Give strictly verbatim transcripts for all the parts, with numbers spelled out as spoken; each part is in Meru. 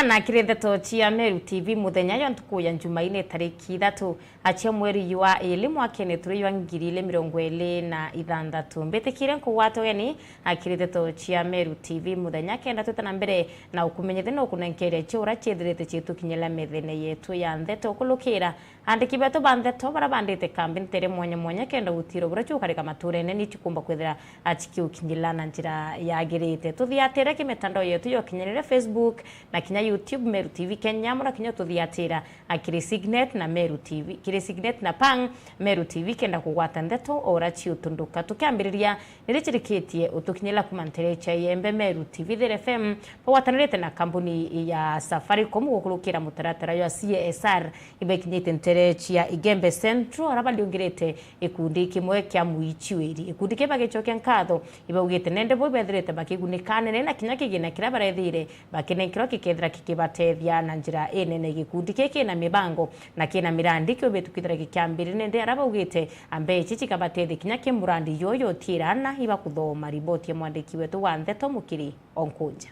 Na kiri ndeto cia Meru T V muthenya jwa ntuku ya Njumaine tariki ithatu cia mweri jwa ili mwakene turi jwa ngiri ili mirongo ili na ithanthatu. Mbitikire nkugwata ugeni akiri ndeto cia Meru T V muthenya kenda twita na mbere na ukumenyithia na ukunenkeria cia ura ciithirite ciitukinyira methene yetu ya ndeto ukulukira Aandiki beetu ba ndeto baria baandite kambi nteere mwanya mwanya kenda utiiro buria ciukarika matuurene ni cikumba kwithira cikiukinyira na njira yagirite. Tuthiatire ki mitandao yeetu ya ukinyanire, Facebook na kinya YouTube, Meru T V Kenya, mura kinya tuthiatira kiri Signet na Meru T V, kiri Signet na Pang, Meru T V, kenda kugwata ndeto o uria ciutunduka. Tukiambiriria, ni ricirikitie utukinyira kuma nteere cia Iembe, Meru T V, There F M, bagwatanirite na kambuni ya Safaricom gukurukira mutaratara jwa C S R, ibakinyite nteere cia Igembe Central, aria bariungirite gikundi kimwe kia Muichuiri. Gikundi kii bagicokia nkatho, ibaugite nende bo ibethirite bakigunika anene na kinya kigina kiria barethiire bakinenkerwa gikethira kikibatethia na njira inene. Gikundi kii kina mibango na kina mirandi kiumbite kwithira gikiambiria nende aria baugite mbeca ici cikabatethia kinya ki murandi juju utiira ana ibakuthoma. Riboti ya mwandiki wetu wa ndeto Mukiri Onkunja.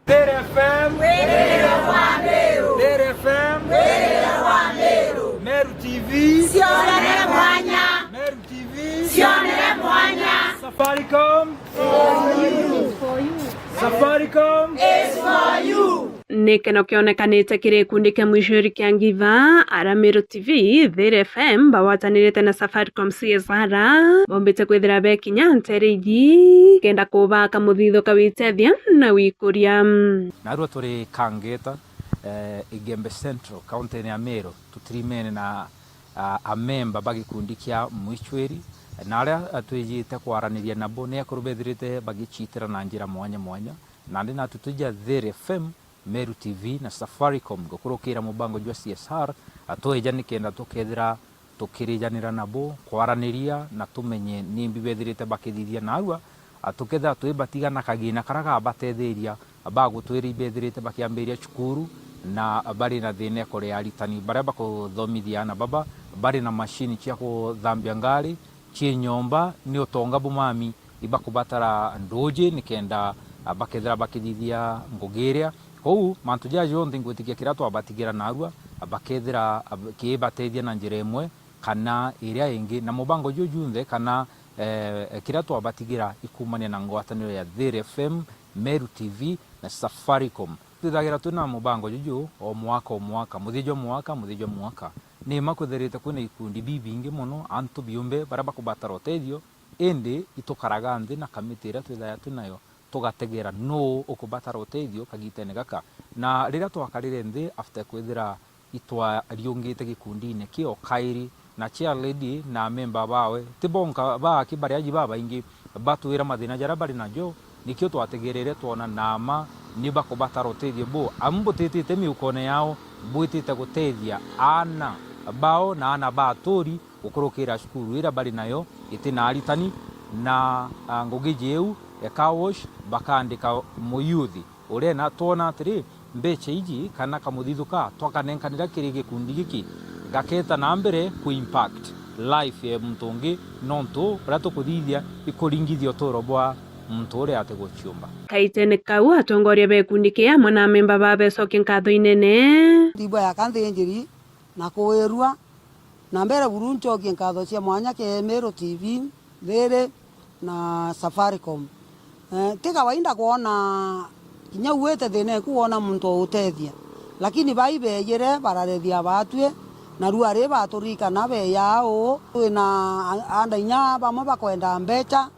There F M. Wirire wa Meru. There F M. Wirire wa Meru. Meru T V. Cionere mwanya. Meru T V. Cionere mwanya. Safaricom. For you. Safaricom. Is for you. Ni keno kionekanite kiri gikundi kia Muichuiri kia Ngiva, aria Meru T V, There F M bagwatanirite na Safaricom C S R, bombite kwithira bekinya nteere iji kenda kubaka muthithio ka witethia na wikuria. Narua turi Kangeta, eh, Igembe Central, kaunti ya Meru, tutirimene na, ah, amemba ba gikundi kia Muichuiri, na aria twijite kwaraniria nabo ni akuru bethirite bagicitira na njira mwanya mwanya, nandi natu twija There F M, Meru T V na Safaricom gukurukira mubango jwa C S R, atweja nikenda tukethira tukirijanira nabo, kwaraniria na tumenye nimbi bethirite bakithithia narua, atukethira twibatiga na kagina karia gabatetheria bagutwira ibethirite bakiambiria cukuru na bari na thina ya kuria aritani baria bakuthomithia ana baba, bari na mashini cia kuthambia ngari, cii nyomba, ni utonga bumami ibakubatara nduuji nikenda, ah, bakethira bakithithia ngugi iria. Kwou mantu jaja jonthe ngwitikia kiria twabatigira narua, ah, bakethira, ah, kiibatethia na njira imwe kana iria ingi. Na mubango juu junthe kana, eh, kiria twabatigira ikumania na ngwataniro ya There F M, Meru T V na Safaricom. Twithagira twina mubango juju o mwaka o mwaka, muthia jwa mwaka, muthia jwa mwaka. Ni mma kwithirite kwina ikundi bibingi mono, antu biumbe baria bakubatara utethio, indi itukaraga nthi na kamiti iria twithaga twinayo, tugategera nuu ukubatara utethio kagitene gaka. Na riria twakarire nthi, after kwithira itwariungite gikundine kii o kairi, na chair lady na amemba bawe, ti bonka baaki, bari aji babaingi batwira mathina jaria bari najo, nikio twategerere twona na mma ni bakubatara utethio buu. Amu butitite miukone yao, bwitite gutethia aana bao na aana ba aturi gukurukira cukuru iria bari nayo iti na aritani, na, ah, ngugi jiu ya car wash bakaandika muyuthi. Uria na twona atiri, mbeca iji kana kamuthithuka twakanenkanira kiri gikundi giki, gaketa na mbere ku impact life ya muntu ungi, nontu uria tukuthithia ikuringithia uturo bwa muntu uria atiguciumba. Kaitene kau, atongoria ba gikundi kii amwe na amemba babecokia nkatho inene. Ndibwa ya kanthi injiri na kuwirua na mbere buru ncokie nkatho cia mwanya kiri Meru T V, There na Safaricom. Eh, ti kawaida kwona kinya uite thina eku wona muntu autethia. Lakini bai beejire bararethia baatwi, na rua ri baturirikana beeja uu. Twina a-, andainya bamwe bakwenda mbeca,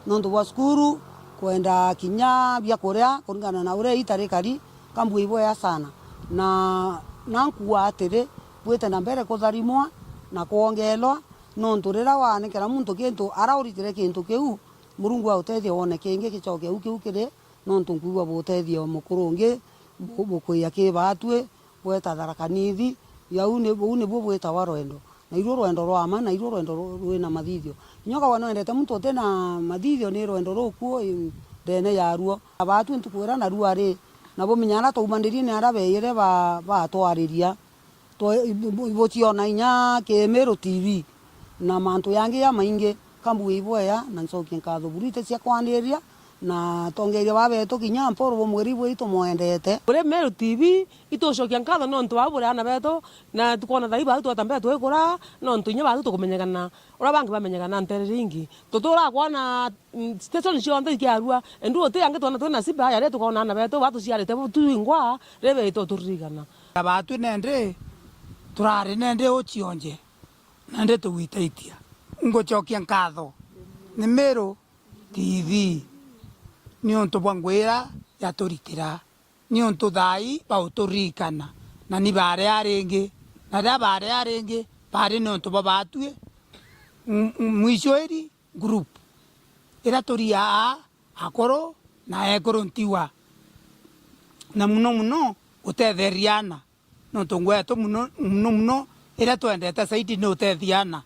nontu bwa cukuru, kwenda kinya biakuria kuringana na uria iita rikari, kambua ibwea sana. Na, na nkuuga atiri, bwite na mbere kutharimwa na kwongeelwa, nontu riria waanengera muntu kintu, aria uritire kintu kiu, Murungu autethia wone kingi gicoke u kiu kiri, nontu nkwigua butethia mukuru ungi bu-, bukwia ki baatwi, bweta Tharaka Nithi, jau ni, buu nibuo bwitawa rwendo. Na iruo rwendo rwa mma, na iruo rwendo ru-, rwina mathithio. Kinya ukauga nwendete muntu utina mathithio, ni rwendo rukuo i-, ndeene yaruo. Abaatwi ntuku iria narua ri, na bumenya aria twaumanirie ni aria beejire ba-, baatwariria. Twa-, ibu-, ibu-, ibuciona inya ki Meru T V, na mantu jangi jamaingi, kambua ibwea, na ncokie nkatho buru iti cia kwaniria, Na atongeria baa betu kinya Mpuru bumwiri bwiri tumwendete. Kuri Meru T V, itucokia nkatho nontu bau buri aana betu, na tukwona thai bau tweta mbere twikura, nontu inya bau tukumenyekana uria bangi bamenyekana nteere ringi. Tuturaa kwona, mm, station cionthe ikiarua, endu uti angi twona twina siba, yaria tukoona aana betu baa tuciarite bu twingwa, riria beete uturirikana. Abatwi nendi, turari nendi ucionje, nendi tugwitaitia. Ngucokia nkatho ni Meru T V, niuntu bwa ngwira yaturitira, niuntu thaa ii bauturirikana, na ni baria ringi, na riria baria ringi, bari niuntu bwa batwi. M-, m-, Mwisho iri group iria turi aa akuru na ekuru ntigwa, na muno muno gutetheria aana. Nontu ngwetu muno, muno muno, iria twendete zaidi ni utethia aana.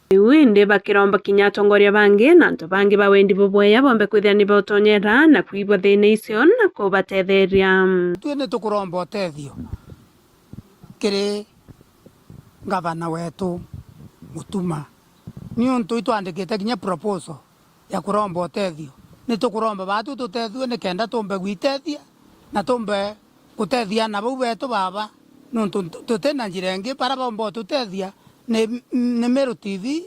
Riu indi bakiromba kinya atongoria bangi na antu bangi ba wendi bubwea bombe kwithira ni bautonyera na kwibwa thina icio na kubatetheria. Tui ni tukuromba utethio kiri ngavana wetu Mutuma, niuntu itwandikite kinya proposal ya kuromba utethio. Ni tukuromba baatu tutethue nikenda tumbe gwitethia na tumbe gutethia aana bau betu baba, nontu tu-, tuti na njira ingi. Baria baumba ututethia ni, ni Meru T V.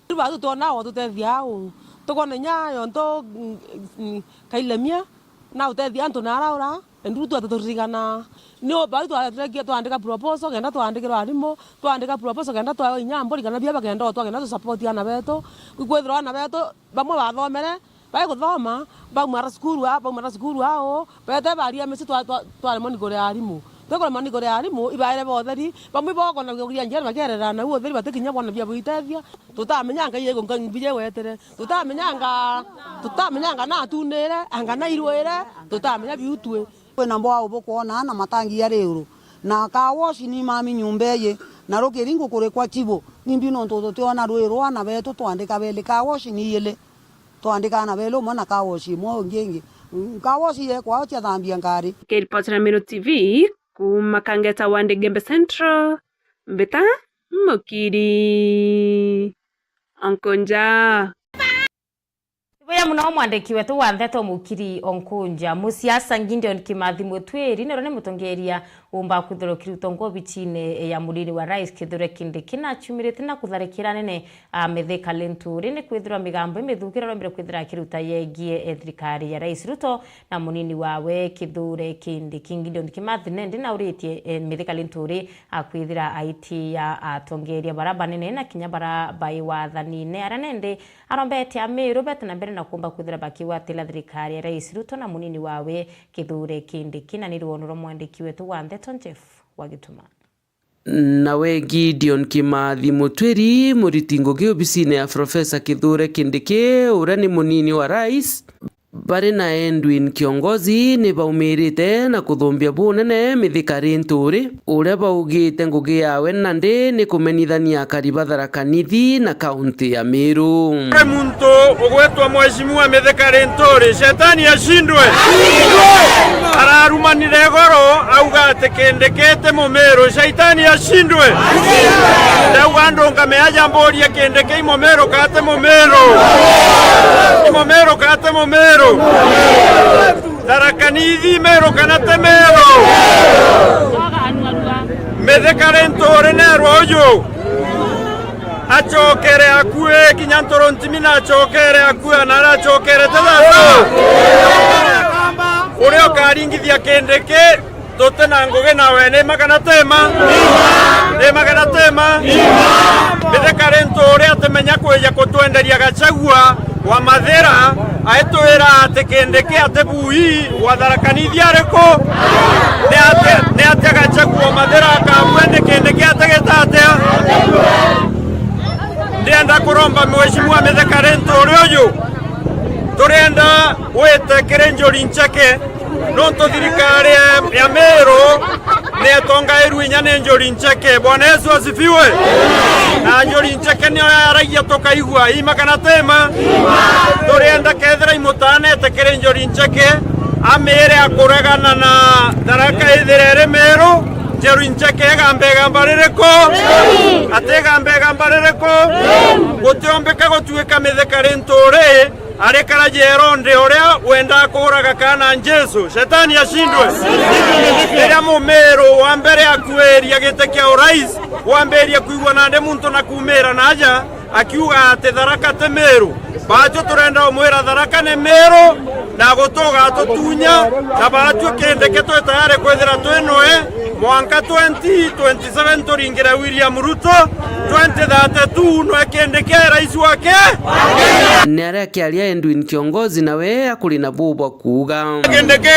Riu baatu twona ututethia au, tukona inya yontu, mm, mm, Kailemia na utethia antu na araura, endu twaturirikana. Ni bau twarekia twandika proposal kenda twandikirwa arimu, twandika proposal kenda twayo inya mburi kana bia bakenda otwa kenda tu support aana betu. Kwithirwa aana betu bamwe bathomere, baiguthoma, baumara cukuru a-, baumara cukuru ao, beete baria micii twa-, twa-, twaremwa ni kuria arimu. Twikuremwa ni kuria arimu, ibaere ba utheri, bamwe bokona kuria njera bakierera nau utheri batikinya bona bia buitethia. Tutamenya Ngai ego Ngai mbije wetere. Tutamenya anga, tutamenya anga natunire, anga nairwire, tutamenya biu twi. Kwina mbwau bukwona na matangi yari iguru, na car wash ni mami nyumba iji, na rukiri ngukurikwa chibu, nimbi nontu tutiona rui rwa aana betu twandika beli car wash ni ili, twandika aana beli umwe na car wash imwe ungi ingi, car wash ye kwao ciathambia ngari. Kiripotera Meru T V kuuma Kangeta wa Ndegembe Central, mbita Mukiri Onkonja. Buya muno mwandiki wetu wa ndeto Mukiri Onkunja. Musiasa Gideon Kimathi Mutwiri nero ni mutongeria umba kwithirwa kirutongwa obichine ya munini wa rais Kithure Kindiki na achumirite na kutharikira nene a Mithika Linturi ni kwithirwa migambo imithukire rombire kwithira akiruta yegie e thirikari ya rais Ruto na munini wawe Kithure Kindiki. Gideon Kimathi nendi nauritie e Mithika Linturi akwithira aitia atongeria bara banene na kinya bara bai wathanine aria nendi arombete Amiru bete na mbere na kumba kwithira bakigwatira thirikari ya rais Ruto na munini wawe Kithure Kindiki, na ni rwono rwa mwandiki wetu wa ndeto Jeff wa Gituma. Nawe Gideon Kimathi Mutwiri, muriti ngugi obisine ya Profesa Kithure Kindiki, uria ni munini wa rais, bari na Edwin Kiongozi ni baumirite na kuthumbia bunene Mithika Linturi, uria baugite ngugi yawe nandi ni kumenithania akari ba Tharaka Nithi na kaunti ya Meru. Kwi muntu ugwitwa Mheshimiwa Mithika Linturi, shetani ashindwe. Ararumanire igoro auga ati Kindiki ti Mumiru, shetani ashindwe. Ndauga ndungame aja mburie Kindiki i Mumiru kana ti Mumiru? I Mumiru kana ti Mumiru? Tharaka Nithi Meru kana ti Meru? Mithika Linturi nerwa uju acokere akui, kinya Nturu Ntimi na acokere akui, na aria acokere ti thatu. Uria ukaringithia Kindiki, tuti na ngugi nawe, ni ma kana ti ma? Ni ma kana ti ma? Mithika Linturi atimenya kwija kutwenderia Gachagua wa Mathira, aitwira ati Kindiki ati bui wa Tharaka Nithi ariku? Ni atia, ni atia Gachagua wa Mathira akabua ni Kindiki atigite atia? Ndienda kuromba Mheshimiwa Mithika Linturi uyu, turienda wite kiri Njuri Ncheke, nontu thirikari ya, ya Meru ni itongairwe inya ni Njuri Ncheke. Bwana Yesu asifiwe. Na Njuri Ncheke nio yaragia tukaigua, i ma kana ti ma? Turienda kethira imutanete kiri Njuri Ncheke, amire akuregana na Tharaka ithire iri Meru, Njuri Ncheke igamba igamba ririku? Ati igamba igamba ririku? Gutiombika gutuika Mithika Linturi Arikara Jeronde uria wendaa kuuraga kaana Jesu. Shetani ashindwe. Riria Mumiru wa mbere akuiria giti kia urais, wambiria kwigua nandi muntu na kuumira na aja, akiuga ati Tharaka ti Miru. Baatwi turenda umwira Tharaka ni Miru, na gutuga tutunya, na baatwi Kindiki twi tayari kwithira twi noe mwanka twenty twenty-seven turingire William Ruto, twenty thirty-two noe Kindiki e rais wa Kenya. Ni aria akiaria Edwin Kiongozi nawe akuri na buu bwa kuuga. Kindiki,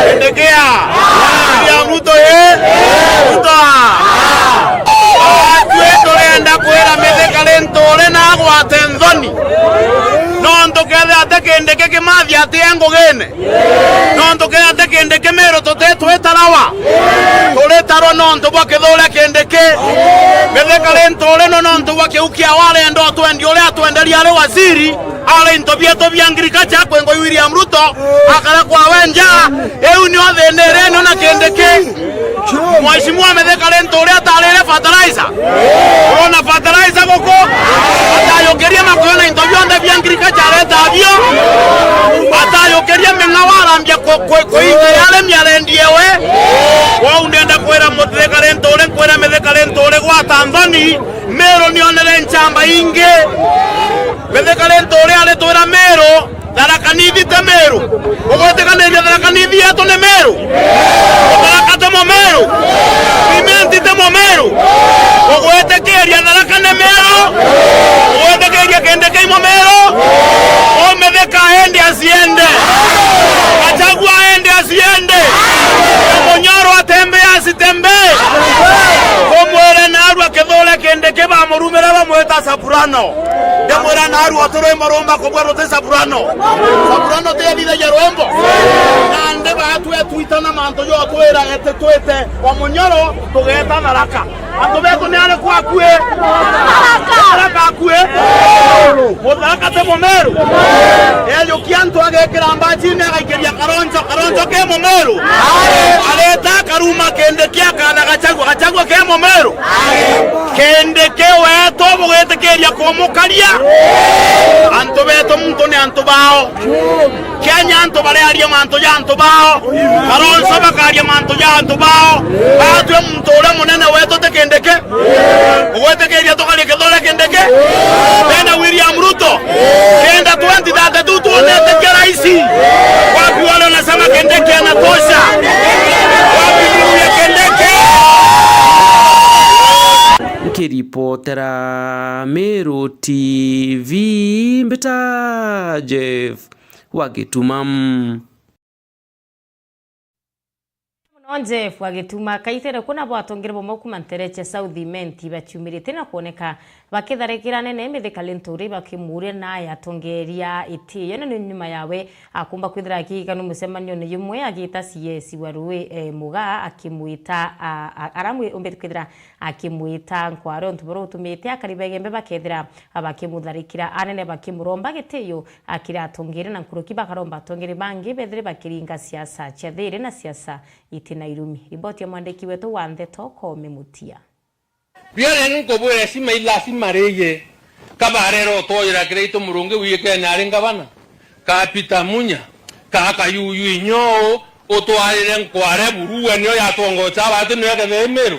Kindiki a. William Ruto e, Ruto a. Atwi turenda kwira Mithika Linturi na agwate nthoni. Nontu kethira ati Kindiki Kimathi ati e ngugine. Nontu kethira ati Kindiki Miru tuti twitarawa. Turitarwa nontu bwa Kithure Kindiki. Mithika Linturi no nontu bwa kiu kia warenda utwendi uria atwenderia ari waziri. Ari into bietu bia agriculture kwingwa William Ruto, akara kwawe nja, iu nio thina iria nio na Kindiki. Mheshimiwa Mithika Linturi atarire fertilizer. Urona fertilizer guku? Atayukirie makuyu na into bionthe bia agriculture areta bio. Atayukirie ming'ao arambia ku-, ku-, kuingiria arimi arendie we. Kwou ndenda kwira Mithika Linturi, nkwira Mithika Linturi gwata nthoni. Miru nionere nchamba ingi. Mithika Linturi aritwira Miru, Tharaka Nithi ti Miru. Ugwitikaniria Tharaka Nithi yetu ni Miru? Tharaka ti Mumiru? Imenti ti Mumiru? Ugwitikiria Tharaka ni Miru? Ugwitikiria Kindiki i Mumiru? Umithika aende asiende? Gachagua aende asiende? Munyoro atembee asitembee? Umwire narua Kithure Kindiki bamurumira bamwita Soprano. Ndimwira narua tu rwimbo rumba kubua ruti Soprano. Soprano ti athithagia rwimbo. Nandi baatwi twitana mantu jo twira eti twite wa Munyoro tugeeta Tharaka. Antu betu ni ariku akui? Tharaka akui? Mutharaka ti Mumiru? Ejukia antu agekira mbajini agaikiria Karonjo, Karonjo ke Mumiru? Areta akaruma Kindiki akana Gachagua, Gachagua ke Mumiru? Kindiki wetu bugwitikiria kumukaria. Antu betu muntu ni antu bao. Kenya antu barearia mantu ja antu bao. Karonjo bakaria mantu ja antu bao. Baatwi muntu uria munene wetu ti Kindiki? Ugwitikiria tukarie Kithure Kindiki? Benda William Ruto? Kenda twenty thirty-two tuonete kia raisi. Wapi wale wanasema Kindiki anatosha? Wapi nuru ya Kindiki? Nkiripotera Meru T V, mbita Jeff wa Gituma. Muno Jeff wa Gituma. Kaitere kuna bwatongere bumwe kuma ntere cia South Imenti baciumirite na kwoneka bakitharikira nene Mithika Linturi bakimuria na yatongeria itiyo na ni nyuma yawe akumba kwithira akiganu mucemanione jumwe agita C S wa Rui, eh, Mugaa akimwita, a, a, aramwi-, umbite kwithira akimwita nkware untu buria utumite akari ba Igembe bakethira bakimutharikira, anene bakimuromba gitiyo akiri atongeria na nkuruki bakaromba atongeria bangi bethire bakiringa siasa cia thiri na siasa iti na irumi. Riboti ya mwandiki wetu wa ndeto Koome Mutia. Biareni nkubwire, cima ila cima riye, kabarera utwoyera kira itu murungi wiye Kenya ari ngavana, ka Peter Munya, ka Kayuyu inyoo, utwarire nkware buru we nio yatongocha abati nio ekethire Meru.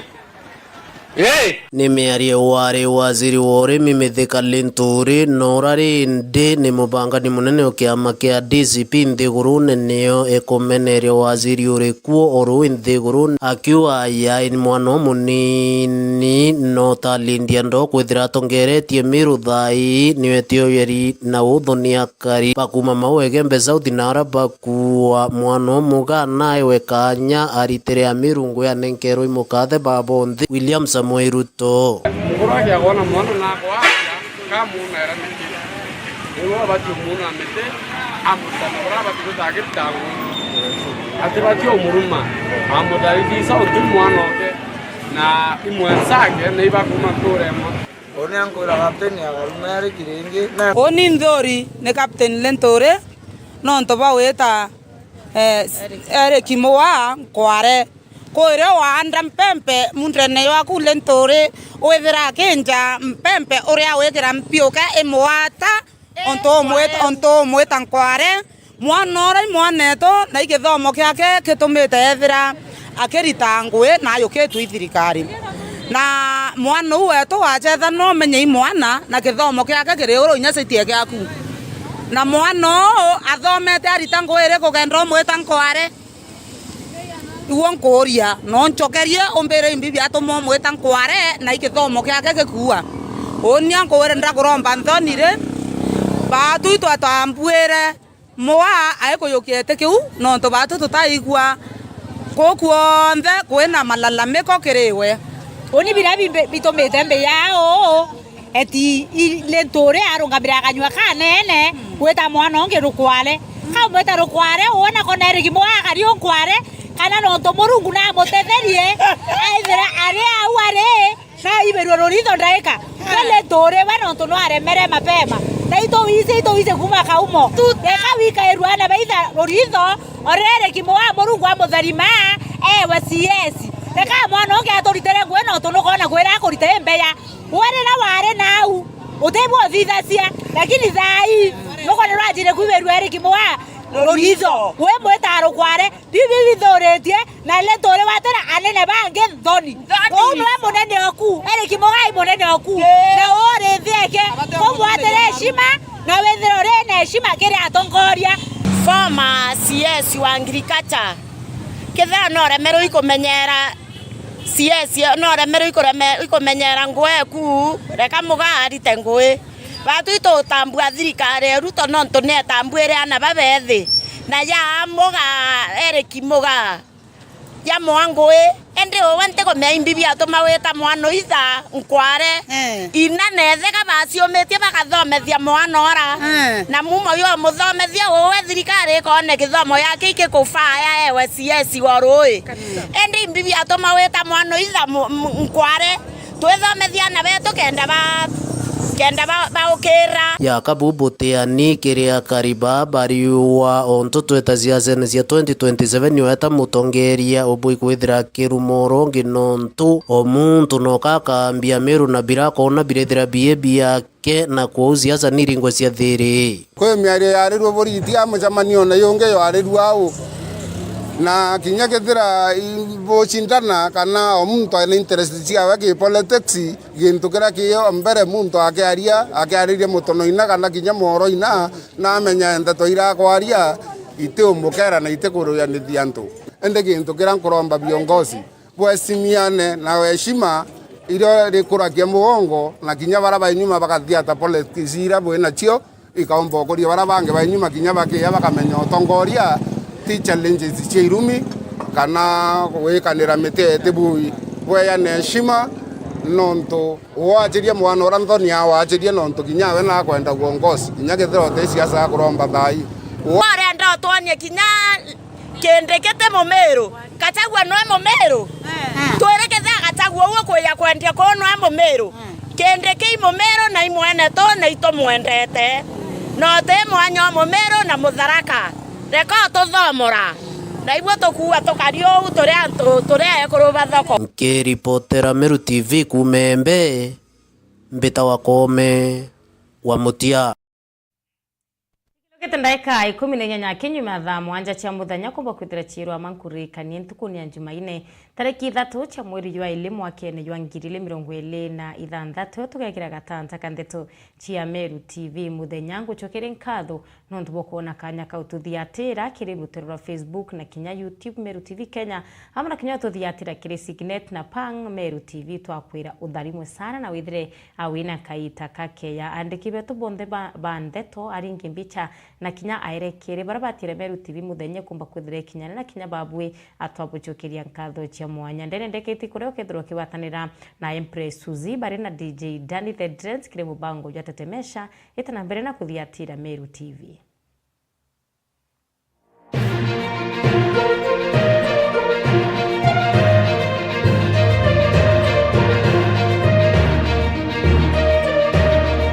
Ii. Ni miario wari waziri wa urimi Mithika Linturi, na urari indi ni mubangani munene o kiama kia D C P nthigurune nio ikumeneria waziri uri kuo o ruu nthiguru, akiuga yai ni mwana umunini no talindia ndo kwithira atongeretie Meru thaa ii, nio etioyeri na uthoni akari bakuma mau Igembe South na ara bakuua mwana umuga naiwe kanya aritire Ameru ngui anenkerwe i mukathe baba onthe William Samoei Ruto. Mukuru akiagwa na mwana na akwa atia, kamunaera niki? Niwe abati umuna miti, amutana uria abati gwita agitangwa. Atibati umuruma, amutharithisa uti mwana oke, na imwenzake na ibakuma nturemwa. Uni ankwira kapteni akaruma Eric ringi. Na uni nthuri ni Captain Linturi, nontu bwa gwita, eh, Eric Mugaa nkware. Kwirio waanda mpempe mundene ywaku Linturi, withira akinja mpempe uria wikira mpiuka imwata, Ontu umwita, ontu umwita nkware, mwana uria i mwanetu, na i githomo giake gitumite ethira akirita ngui na ayukitue i thirikari. Na mwana uu wetu wachetha no umenye i mwana, na githomo giake kiri uru inya citie giaku. Na mwana uu athomete arita ngui iriku kenda umwita nkware? Iguo nkuuria, no ncokerie umbire imbi biatuma umwita nkware na i githomo giake gikuua? Uuni nkuwire ndakuromba nthoni ri, baatu itwe twambuire mwa aikuyukia giti kiu, nontu baatu tutaigua kuu kwonthe kwina malalamiko kiri we. Uuni biria bimbi-, bitumite mbiya uu, eti i-, ni ntuuri arungamire akanyua kanene, gwita mwana ungi rukware. Kaumwita rukware, wona kona Eric Muga akari unkware, kana nontu Murungu namutetherie, aithira ari au ari, na ibirwe ruritho ndaika. We ni ntuuri we nontu nwaremere mapema. Na itu wici, itu wici kuma kaumo. Reka wikairua na baitha ruritho, ori Eric Muga Murungu amutharima, ewe C S. Reka mwana ungi aturitire ngui nontu nukona kwira akurita i mbeya. We riria wari nau, utibwo uthithacia, lakini thaa ii, nukwona rwajire kwibirua Eric Muga ruritho, wi mwita rukware, bibi bithuritie, na ri turi watira anene bangi nthoni. Uu niwe munene oku, Eric Muga i munene oku, na uu rithieke, kumwatira heshima, na withire uri na heshima kiri atongoria. Former C S wa agriculture, kethira noremerwe ikumenyera C S, noremerwe ikureme-, ikumenyera ngui eku, reka Muga arite ngui. Baatu itutambua thirikari ya Ruto nontu nietambuire ana babethi, na ya Muga Eric Muga ya mwa ngui. Indi uwe ntikumenya imbi biatuma wita mwana itha nkware. Eh. Ina na etheka baciumitie bakathomethia mwana ora. Eh. Na mumo yo muthomethia uwe thirikari ikone githomo yake ikikufaya ewe C S wa rui. Indi imbi biatuma wita mwana itha mu-, mu-, nkware, twithomethia ana betu kenda ba-, kenda ba-, baukira. Ya kabubu tiani kiri akari baa bariua ontu tweta ciacene cia twenty twenty seven, weta mutongeria ubui kwithira kirumo urongi nontu o muntu noka akambia miru na bira akona birethira biye bia ke na kwou ciaca ni iringwa cia thiri. Kwi miario yarirue Buriti a mucemanio na yungi yarirue au, na kinya kethira i-, bucindana kana o muntu ena interest ciawe ki politics, gintu kiria ki o mbere muntu akiaria, akiariria mutonoina kana kinya mworoina, na amenya ndeto iria akwaria itiumukera na itikuruyanithia antu. Indi gintu kiria nkuromba viongozi, bwesimiane na heshima iria rikuragia mugongo, na kinya bara ba inyuma bagathia ta politics iria bwi nacio, ikaumba ukuria bara bangi ba inyuma kinya bakiya bakamenya utongoria ti challenges cia irumi kana gwikanira miti eti bui. Bweyane heshima, nontu wachiria mwana uria nthoni awachiria, nontu kinya we nakwenda uongozi, kinya kethira uti siasa akuromba thai. Urenda utwonie kinya Kindiki ti Mumiru. Gachagua nwe Mumiru? Eh. Twirikite Gachagua uguo kuya kwendia kuu nwe Mumiru? Eh. Kindiki i Mumiru na i mwene tu na itumwendete. No ti mwanya o Mumiru na Mutharaka. Reka ututhomora. Na igwe tukuua tukari uu turi antu, turi ekuru ba thoko. Nkiripotera Meru T V kuuma Embe, mbitawa Koome wa Mutia. Kite ndaika ikumi na inyanya kinyuma thaa mwanja cia muthenya kumba kwithira ciirwa mankuririkanie ntukuni ya Njumaine, tariki ithatu cia mweri jwa ili mwakene jwa ngiri ili mirongo ili na ithanthatu, tugekira gatanta ka ndeto cia Meru T V muthenya. Ngucokeria nkatho nontu bwa kwona kanya kau tuthiatira kiri rutere rwa Facebook na kinya YouTube Meru T V Kenya, amwe na kinya tuthiatira kiri Signet na Pang Meru T V, twakwira utharimwe sana na withire a wina kaita kakeya. Andiki betu bonthe ba, ba ndeto, aringi mbicha, na kinya aerekeri bara batire Meru T V muthenya kumba kwithira ikinyane na kinya babui atwabuchukiria nkatho cia mwanya. Ndene ndeketi kuria ukethirwa ukigwatanira na Empress Suzy bari na D J Danny the Dreads kiri mubango jwa Tetemesha, ita na mbere na kuthiatira Meru T V.